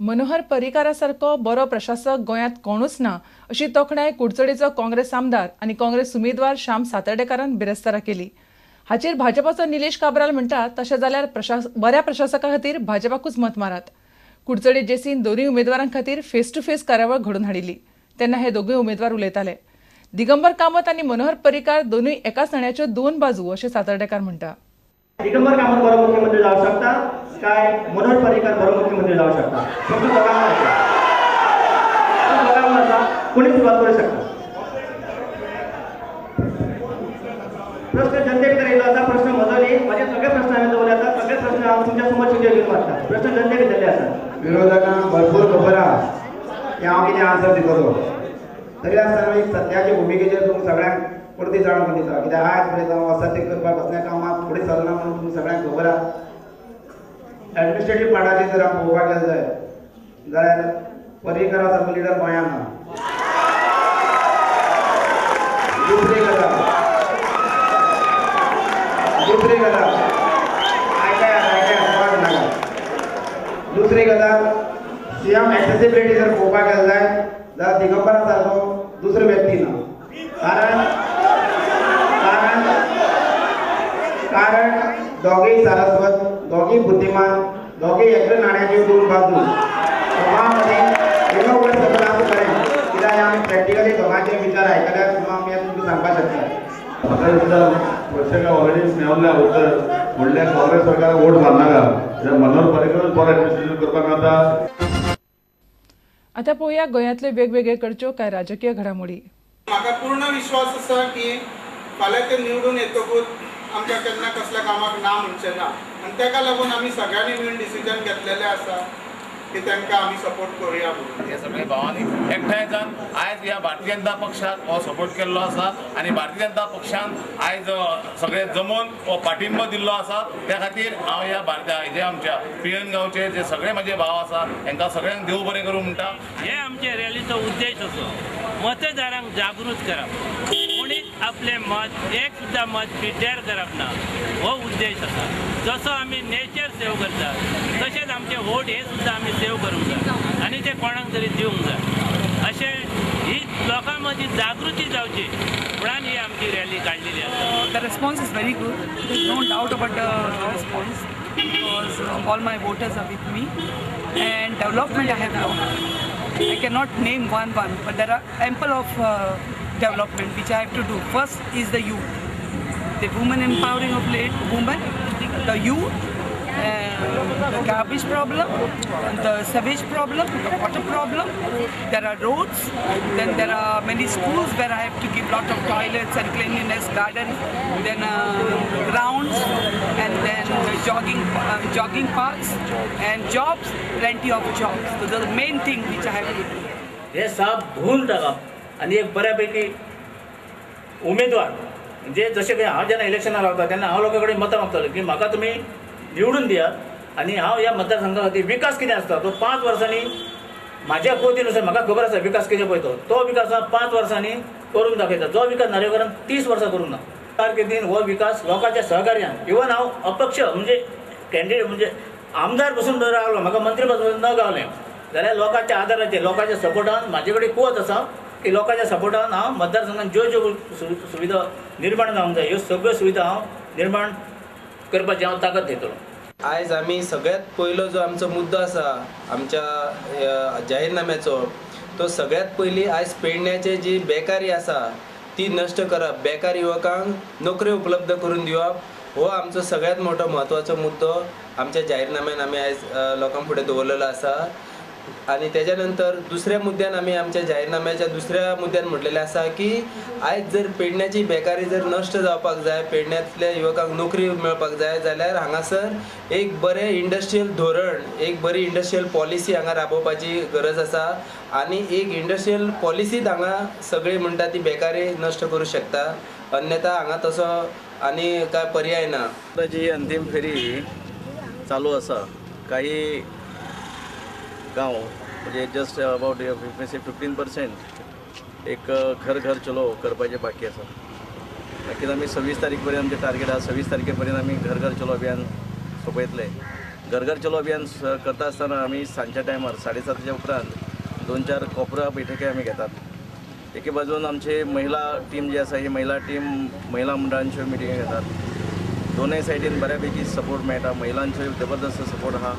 मनोहर पर्रीकारासारको बरो प्रशासक गोंयांत कोणूच ना अशी तोखणाय कुडचडेचो काँग्रेस आमदार आनी काँग्रेस उमेदवार श्याम सातर्डेकारान बिरेस्तारा केली. हाचेर भाजपाचो निलेश काब्राल म्हणटा तशें जाल्यार बऱ्या प्रशासका खातीर भाजपाकूच मत मारात. कुडचडे जेसीन दोनूय उमेदवारां खातीर फेस टू फेस कार्यावळ घडोवन हाडिल्ली तेन्ना हे दोगूय उमेदवार उलयताले. दिगंबर कामत आनी मनोहर पर्रीकार दोनूय एकाच नाण्याच्यो दोन बाजू अशें सातर्डेकार म्हणटा. दिगंबर कामत बरो मुख्यमंत्री जावं शकता काय मनोहर पर्रीकार बरो मुख्यमंत्री जावं शकता? फक्त दोगांक आसा, कोणी सुरवात करूं शकता. प्रश्न जनते भितर येयलो आसा, प्रश्न म्हजो न्ही, म्हजे सगळे प्रश्न हांवें दवरले आसा, सगळे प्रश्न हांव तुमच्या समोर चिटयो घेवन वता. प्रश्न जनते भितरले आसा. विरोधकांक भरपूर खबर आसा की हांव कितें आन्सर दितलो, तरी आसतना एक सत्याचे भुमिकेचेर तुमकां सगळ्यांक परती जाणून दिता. कित्याक आयज पर्यंत हांव असत्य करपाक कसलें कामाक फुडें सरना म्हणून तुमकां सगळ्यांक खबर आसा. एडमिनिस्ट्रेटीव पार्टाचेर जर आमी पळोवपाक गेले जायत जाल्यार पर्रीकारा सारको लिडर गोंयांत ना. दुसरी गजाल आयकाय आयकाय नाका. दुसरी गजाल सीएम एक्सेसिबिलिटी जर पळोवपाक गेले जायत जाल्यार दिगंबरा सारको दुसरो व्यक्ती ना. कारण कारण कारण दोगीय सारस्वत, दोगीय बुद्धिमान, दोगीय एकले नाण्याच्यो दोन बाजू. दोगां मदीं एका वयर सकयल आसूं बरें, कित्याक आमी प्रॅक्टिकली दोगांचे विचार आयकल्यार सुद्दां आमी तुमकां सांगपाक शकता. म्हाका दिसता प्रेक्षकां ऑलरेडी मेवल्या उत्तर व्हडल्या काँग्रेस सरकाराक वोट मारनाका, मनोहर पर्रीकरूच बरो एडमिनिस्ट्रेशन करपाक मेळटा. आतां पळोवया गोंयांतले वेगवेगळे कडच्यो कांय राजकीय घडामोडी. म्हाका पूर्ण विश्वास आसा की फाल्यां ते निवडून येतकूच आमकां केन्ना कसल्या कामाक ना म्हणचें ना, आनी ताका लागून आमी सगळ्यांनी मेळून डिसिजन घेतलेलें आसा की तांकां आमी सपोर्ट करुया म्हणून. हे सगळे भावांनी एकठांय जावन आयज ह्या भारतीय जनता पक्षाक हो सपोर्ट केल्लो आसा आनी भारतीय जनता पक्षान आयज सगळे जमोवन हो पाठिंबो दिल्लो आसा. त्या खातीर हांव ह्या भारतीय जे आमच्या पिळर्ण गांवचे जे सगळे म्हजे भाव आसा हांकां सगळ्यांक देव बरें करूं म्हणटा. हे आमचे रॅलीचो उद्देश असो मतदारांक जागृत करप, कोणीच आपलें मत एक सुद्दां मत पिड्ड्यार करप ना हो उद्देश आसा. जसो आमी नेचर सेव करता तशेंच आमचे वोट हे सुद्दां आमी सेव करूंक जाय आनी ते कोणाक तरी दिवंक जाय, अशें ही लोकां मदीं जागृती जावची म्हणून ही आमची रॅली काडलेली आसा. The response is very good, there is no doubt about the response because all my voters are with me and development I have done. I cannot name one, but there are ample of development which I have to do. First is the youth, the women empowering of women, the youth, the garbage problem, the sewage problem, the water problem. There are roads, then there are many schools where I have to give lot of toilets and cleanliness, garden, then grounds, and then jogging parks and jobs, plenty of jobs. So the main thing which I have to do. हे साप धुवून टाकप आनी एक बऱ्यापैकी उमेदवार म्हणजे जशें की हांव जेन्ना इलेक्शनाक रावता तेन्ना हांव लोकां कडेन मतां मागतालो की म्हाका तुमी निवडून दियात आनी हांव ह्या मतदारसंघा खातीर विकास कितें आसता तो 5 वर्सांनी म्हाज्या कुवतीनुसार म्हाका खबर आसा विकास कितें पळय तो विकास हांव 5 वर्सांनी करून दाखयता, जो विकास नार्वेकारान 30 वर्सां करूंक ना. कारकिर्दीन हो विकास लोकांच्या सहकार्यान इवन हांव अपक्ष म्हणजे कॅन्डिडेट म्हणजे आमदार बसून रावलो, म्हाका मंत्री बसून न गावलें जाल्यार लोकांच्या आदाराचेर लोकांच्या सपोर्टान म्हाजे कडेन कुवत आसा की लोकांच्या सपोर्टान हांव मतदारसंघान ज्यो ज्यो सुविधा निर्माण जावंक जाय ह्यो सगळ्यो सुविधा हांव निर्माण करपाची हांव ताकद दितलो. आयज आमी सगळ्यात पयलो जो आमचो मुद्दो आसा आमच्या जाहीरनाम्याचो तो सगळ्यात पयली आयज पेडण्याची जी बेकारी आसा ती नश्ट करप, बेकार युवकांक नोकऱ्यो उपलब्ध करून दिवप हो आमचो सगळ्यात मोठो म्हत्वाचो मुद्दो आमच्या जाहीरनाम्यान आमी आयज लोकां फुडें दवरलेलो आसा. आनी तेज्या नंतर दुसऱ्या मुद्द्यान आमी आमच्या जाहीरनाम्याच्या दुसऱ्या मुद्द्यान म्हटलेलें आसा की आयज जर पेडण्याची बेकारी जर नश्ट जावपाक जाय, पेडण्यांतल्या युवकांक नोकरी मेळपाक जाय जाल्यार हांगासर एक बरें इंडस्ट्रियल धोरण, एक बरी इंडस्ट्रियल पॉलिसी हांगा राबोवपाची गरज आसा आनी एक इंडस्ट्रियल पॉलिसीत हांगा सगळी म्हणटा ती बेकारी नश्ट करूं शकता, अन्यथा हांगा तसो आनी काय पर्याय ना. जी अंतीम फेरी चालू आसा, काही गांव म्हणजे जस्ट अबाउट 15% एक घर घर चलो करपाचें बाकी आसा. नक्कीच आमी 26 तारीख पर्यंत आमचें टार्गेट आसा, 26 तारखे पर्यंत आमी घर घर चलो अभियान सोंपयतले. घर घर चलो अभियान करता आसतना आमी सांजच्या टायमार 7:30 उपरांत 2-4 कोपरा बैठकी आमी घेतात. एके बाजून आमची महिला टीम जी आसा ही महिला टीम महिला मंडळांच्यो मिटिंगी घेतात. दोनूय सायडीन बऱ्यापैकी सपोर्ट मेळटा, महिलांचो जबरदस्त सपोर्ट आहा.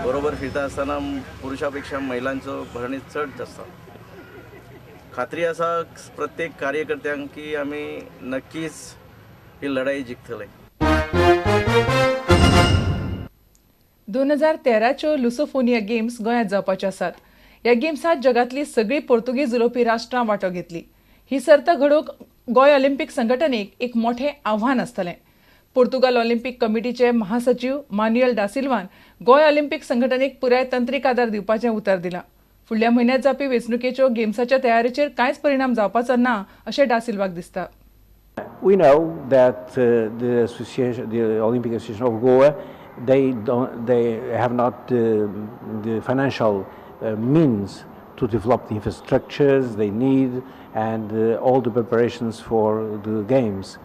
बरोबर फिरता आसतना पुरुषा पेक्षा महिलांचो भरणी चड आसता. खात्री आसा प्रत्येक कार्यकर्त्यांक की आमी नक्कीच ही लढाई जिखतले. 2013च्यो लुसोफोनिया गेम्स गोंयांत जावपाच्यो आसात. ह्या गेम्सांत जगांतली सगळीं पोर्तुगीज उलोवपी राष्ट्रां वांटो घेतली. ही सर्त घडोवंक गोंय ऑलिम्पीक संघटनेक एक मोठें आव्हान आसतलें. पोर्तुगाल ऑलिम्पीक कमिटीचे महासचीव मान्युएल डासिल्वान गोंय ऑलिम्पीक संघटनेक पुराय तंत्रीक आदार दिवपाचें उतर दिलां. फुडल्या म्हयन्यांत जावपी वेंचणुकेच्यो गेम्साच्या तयारेचेर कांयच परिणाम जावपाचो ना अशें डासिल्वाक दिसता. We know that the association, the Olympic Association of Goa, they have not the financial means to develop the infrastructures they need and all the preparations for the games.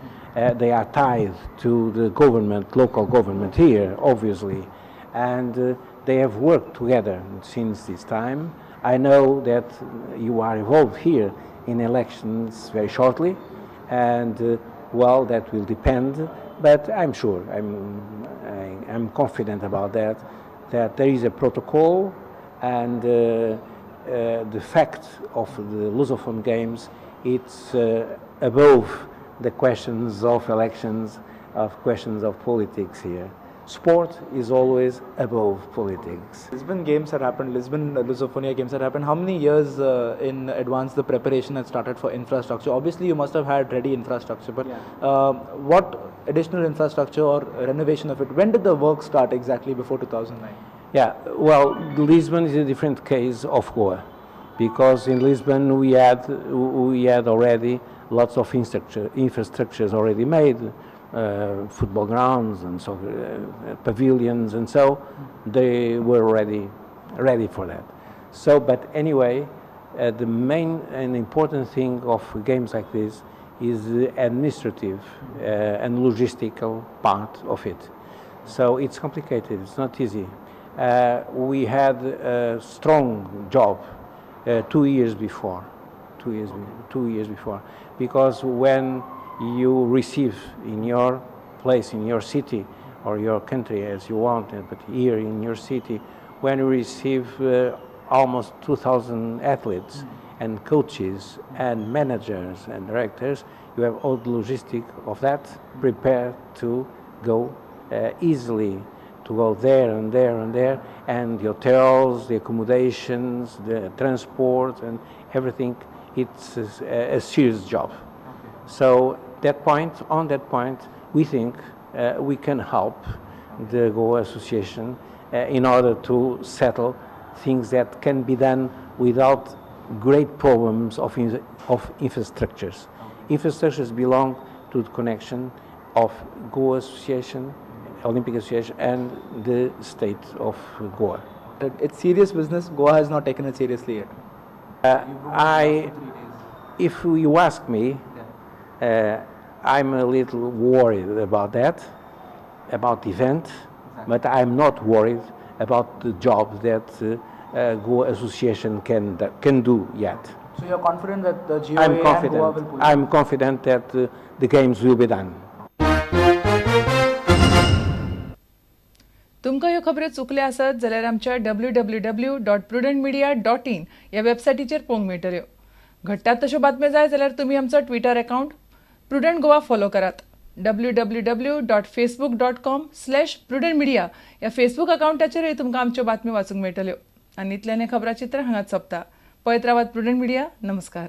They are tied to the government, local government here, obviously, and they have worked together since this time. I know that you are involved here in elections very shortly, and well, that will depend, but I'm sure, I'm confident about that, that there is a protocol, and the fact of the Lusophone Games, it's above the questions of elections, of questions of politics here. Sport is always above politics. Lisbon Games had happened, Lisbon Lusophonia Games had happened. How many years in advance the preparation had started for infrastructure? Obviously, you must have had ready infrastructure, but yeah. What additional infrastructure or renovation of it? When did the work start exactly before 2009? Yeah, well, Lisbon is a different case of Goa, because in Lisbon we had already lots of infrastructures already made. Football grounds and so pavilions, and so they were already ready for that. So, but anyway, the main and important thing of games like this is the administrative and logistical part of it. So it's complicated, it's not easy. We had a strong job 2 years before, 2 years before, because when you receive in your place, in your city or your country as you want, but here in your city, when you receive almost 2,000 athletes and coaches and managers and directors, you have all the logistic of that prepared to go easily, to go there and there and there, and the hotels, the accommodations, the transport and everything. It's a serious job. So that point, on that point, we think we can help the Goa Association in order to settle things that can be done without great problems of infrastructures. Infrastructures belong to the connection of Goa Association, Olympic Association, and the state of Goa. It's serious business. Goa has not taken it seriously yet. If you ask me, I'm a little worried about that, about the event, exactly. But I'm not worried about the job that Goa Association can do yet. So you're confident that the GOA and Goa will pull? I'm confident that the games will be done. तुमकां ह्यो खबऱ्यो चुकल्या आसत जाल्यार आमच्या www.prudentmedia.in ह्या वेबसायटीचेर पळोवंक मेळटल्यो. घडटात तश्यो बातम्यो जाय जाल्यार तुमी आमचो Twitter account Prudent Goa follow करात. www.facebook.com/prudentmedia ह्या फेसबूक अकाउंटाचेरूय तुमकां आमच्यो बातम्यो वाचूंक मेळटल्यो. आनी इतल्यान हें खबराचित्र हांगाच सोंपता. पळयत रावात प्रुडंट मिडिया. नमस्कार.